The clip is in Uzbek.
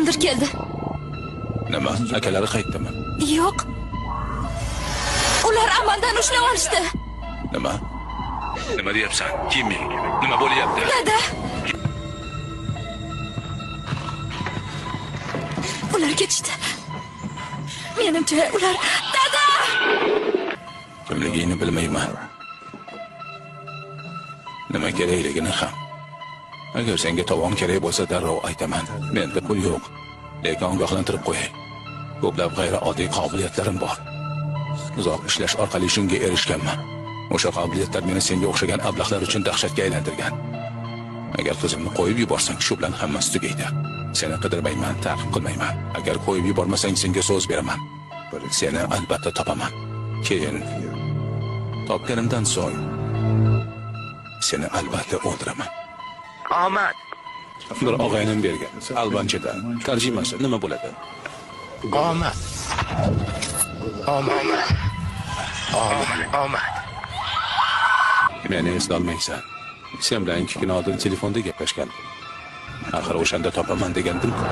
Kimdir keldi. Nima? Akalari qaytdimi? Yo'q. Ular Amandan ushlab olishdi. Nima? Nima deyapsan? Kimi? Nima bo'lyapti? Dada. Ular ketishdi. Menimcha ular... Dada! Kimligingni bilmayman. Nima kerakligini ham. Agar senga tovon kerak bo'lsa darrov aytaman. Menda pul yo'q. Lekin ogohlantirib qo'yay. Ko'plab g'ayrioddiy qobiliyatlarim bor. Uzoq ishlash orqali shunga erishganman. O'sha qobiliyatlar meni senga o'xshagan ablahlar uchun dahshatga aylantirgan. Agar qizimni qo'yib yuborsang, shu bilan hammasi tugaydi. Seni qidirmayman, ta'qib qilmayman. Agar qo'yib yubormasang, senga so'z beraman. Seni albatta topaman. Keyin topganimdan so'ng seni albatta o'ldiraman. Omad. Bir og'aynim bergan. Albanchada. Tarjimasi nima bo'ladi? Omad. Omad. Omad. Omad. Meni eslolmaysan. Sen bilan 2 kun oldin telefonda gaplashgandim. Axir o'shanda topaman degandim-ku.